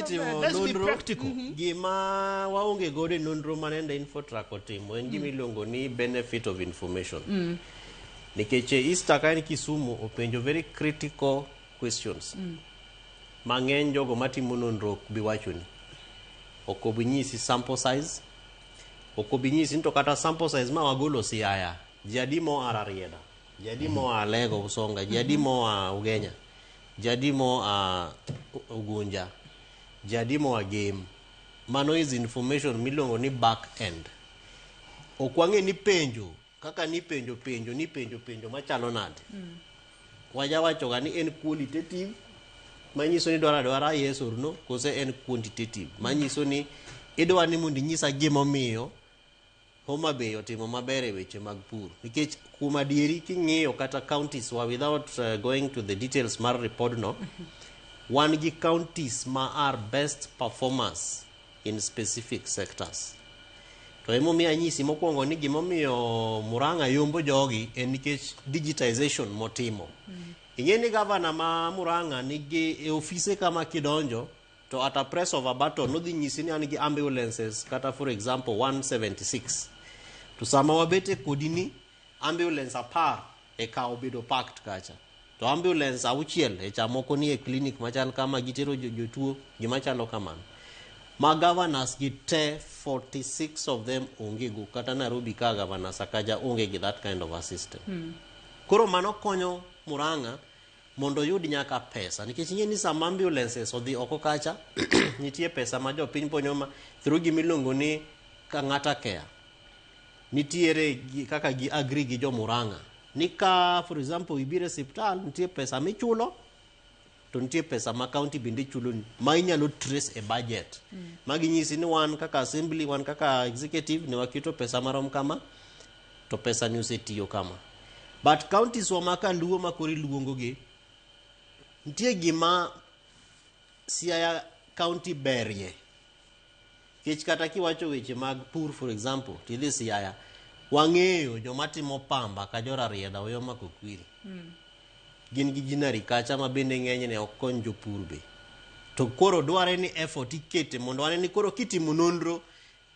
Timo Let's be nonro. practical. Gima waonge godo e nonro manende Infotrack otimo en gima iluongo ni benefit of information. Nikech e Easter ka en Kisumu openjo very critical questions. Mang'eny jogo matimo nonro ok bi wachoni. Ok obi nyisi sample size. Ok obi nyisi ni to kata sample size ma wagolo Siaya, ji adi moa Rarieda, ji adi moa Alego Usonga, ji adi moa Ugenya, ji adi moa Ugunja, ji adi moa Gem. Mano is information miluongo ni back end. Ok wang'e ni penjo kaka nipenjo penjo nipenjo penjo machalo nade. Wajawacho ga ni en qualitative manyiso ni dwaro adwara yes or no, kose en quantitative manyiso ni idwa ni mondo inyisa gimomiyo Homa Bay otimo maber e weche mag pur. Nikech kuom adieri king'iyo kata counties wa, without going to the details mar report no, wan gi counties ma are best performers in specific sectors. To emomiyo anyisi mokwongo ni gimomiyo Murang'a yombo jogi en nikech digitization motimo. Ing'e ni gavana ma Murang'a nigi e ofise kama kidonjo to at a press of a button nodhi nyisi ni an gi ambulances kata, for example, 176, to sama wabete kodi ni ambulance 10 e ka obedo parked kacha, to ambulance 6 e cha moko ni e clinic machal kama gitero jotuo gima chalo kamano ma governors gi te 46 of them onge go. Kata Nairobi ka governor Sakaja onge gi that kind of a system. Koro mano konyo Murang'a mondo oyud nyaka pesa, nikech ing'e ni sama ambulances odhi oko kacha, nitie pesa ma jopiny ponyo ma through gimiluongo ni Kang'ata Care. Nitiere kaka gi agree gi jo Murang'a ni ka, for example, ibiro e siptal, nitie pesa michulo to nitie pesa ma county bende chuloni ma inyalo trace e budget ma ginyisi ni wan kaka assembly, wan kaka executive ne waketo pesa marom kama to pesa ni osetiyo kama. But counties wa ma kaluo ma koro iluongo gi, nitie gima Siaya County berie. Nikech kata kiwacho weche mag pur, for example, tidhi Siaya, wang'eyo joma timo pamba ka jo Rarieda oyo mako kwiri. Gin gi ginary kacha ma bende ng'enyne ok kony jopur be. To koro dware ni effort ikete mondo wane ni koro kitimo nonro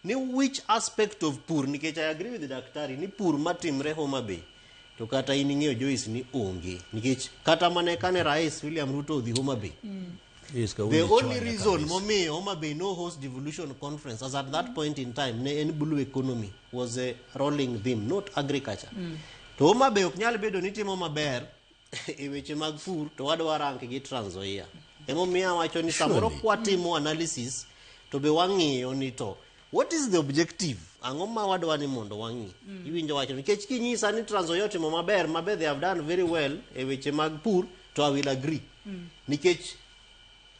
ni which aspect of pur, nikech I agree with the daktari ni pur matimre Homa Bay to kata in ing'eyo, Joyce, ni onge, nikech kata mana kane Rais William Ruto odhi Homa Bay, Yes, the only reason momiyo Homa Bay no host devolution conference as at that point in time ne en blue economy was a rolling theme, not agriculture. To Homa Bay ok nyal bedo ni timo maber e weche mag pur to wadwa rank gi Trans Nzoia. Emomiyo awacho ni samoro Surely. kwatimo analysis to be wang'iyo ni to what is the objective, ang'o ma wadwa ni mondo wang'i. Iwinjo wacho? Nikech kinyisa ni Trans Nzoia otimo maber maber, they have done very well e weche mag pur, to I will agree, nikech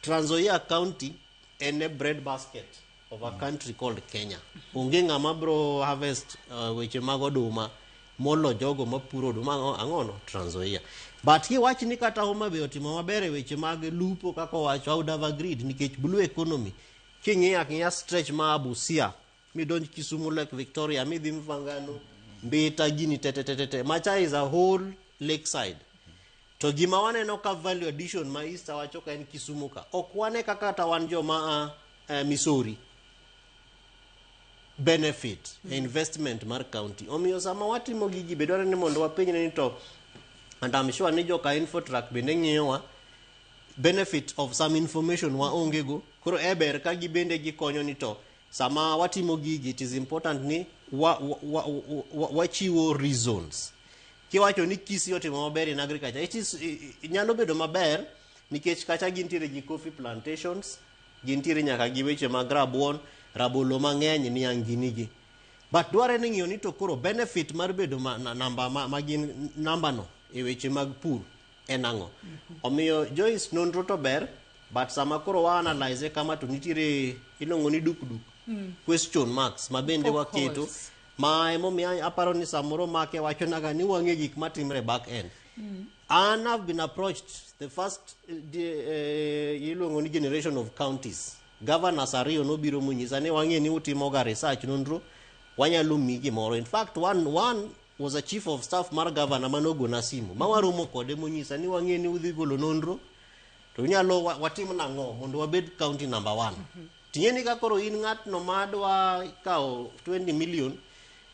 Trans Nzoia County en a bread basket of a country called Kenya. Onge ng'ama bro harvest weche mag oduma molo jogo mapuro oduma ang'ono Trans Nzoia. But kiwach ni kata Homa Bay otimo maber e weche mag lupo kaka owacho, I would have agreed, nikech blue economy king'iyo ang'iya stretch ma Busia midonj Kisumu, Lake Victoria, midhi Mfangano, Mbita gini te te te te te macha is a whole lakeside. To gima waneno ka value addition ma Easter wacho ka en Kisumu ka ok wane kaka kata wan joma a Missouri benefit investment mar county. Omiyo sama watimo gigi be dwarore ni mondo wapenjre ni to, and I'm sure ni joka Infotrack bende ng'iyowa, benefit of some information waonge go. Koro e ber ka gibende gikonyo ni to sama watimo gigi, it is important ni wachiwo reasons. Kiwacho ni Kisii otimo maber in agriculture, it is nyalo bedo maber nikech kacha gintiere gi coffee plantations, gintiere nyaka gi weche mag rabuon, rabolo mang'eny, niang' ginigi, but dware ni ng'iyo ni to koro benefit mar bedo ma, na, namba ma gin namba no e weche mag pur en ang'o. Omiyo Joyce, nonro to ber, but sama koro wa analyze kama to nitiere iluongo ni duk duk question marks ma bende Of waketo course. ma emomiyo aparo ni samoro make wachonaga ni wang'e gik matimre back end. An have been approached the first iluongo ni generation of counties governors ariyo nobiro monyisa ni wang'e ni utimoga research, nonro, wanyalo miyi gimoro. In fact, one was a chief of staff mar governor manogona simu ma waromo kode monyisa ni wang'e ni udhi golo nonro. To unyalo watim nang'o mondo wabed county number 1? Ting'e ni ka koro in ng'atno madwa kawo 20 million,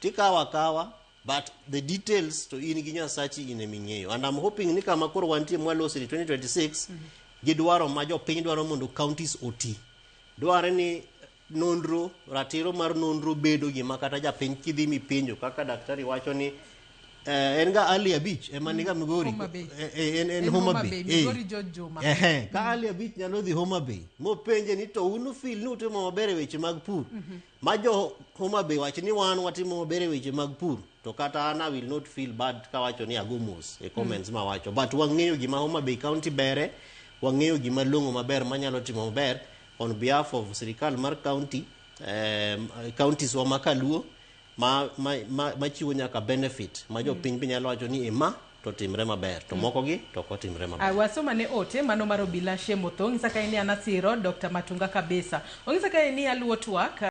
tikawo akawa, but the details to in gi Nyasachi in eming'eyo. And I'm hoping ni kama koro wantie mwalose ni 2026 gi dwaro ma jopiny dwaro mondo counties oti. Dware ni nonro, ratiro mar nonro bedo gima kata japiny kidhi mipenjo kaka daktari wacho ni en ga Ali Abich ema niga Migori. Homa Bay. En En Homa Homa Bay. Bay, Migori George Juma. Ehe, ka Ali Abich nyalo dhi Homa Bay mopenje ni to un ufeel ni utimo maber e weche mag pur, ma jo Homa Bay wach ni wan watimo maber e weche mag pur, to kata an I will not feel bad kawacho ni ago mos e comments mawacho, but wang'eyo gima Homa Bay County bere, wang'eyo gima long'o maber manyalo timo maber on behalf of sirikal mar county, counties wa makaluo ma chiwo nyaka benefit ma jopiny be nyalo wacho ni ema to timre maber to moko gi to ok otimre maber. Wasoma ne ote mano mar Obila Shemotho. Ong'isa kae ni an asiro Dr. Matunga kabisa. Ong'isa kae ni aluwo twak.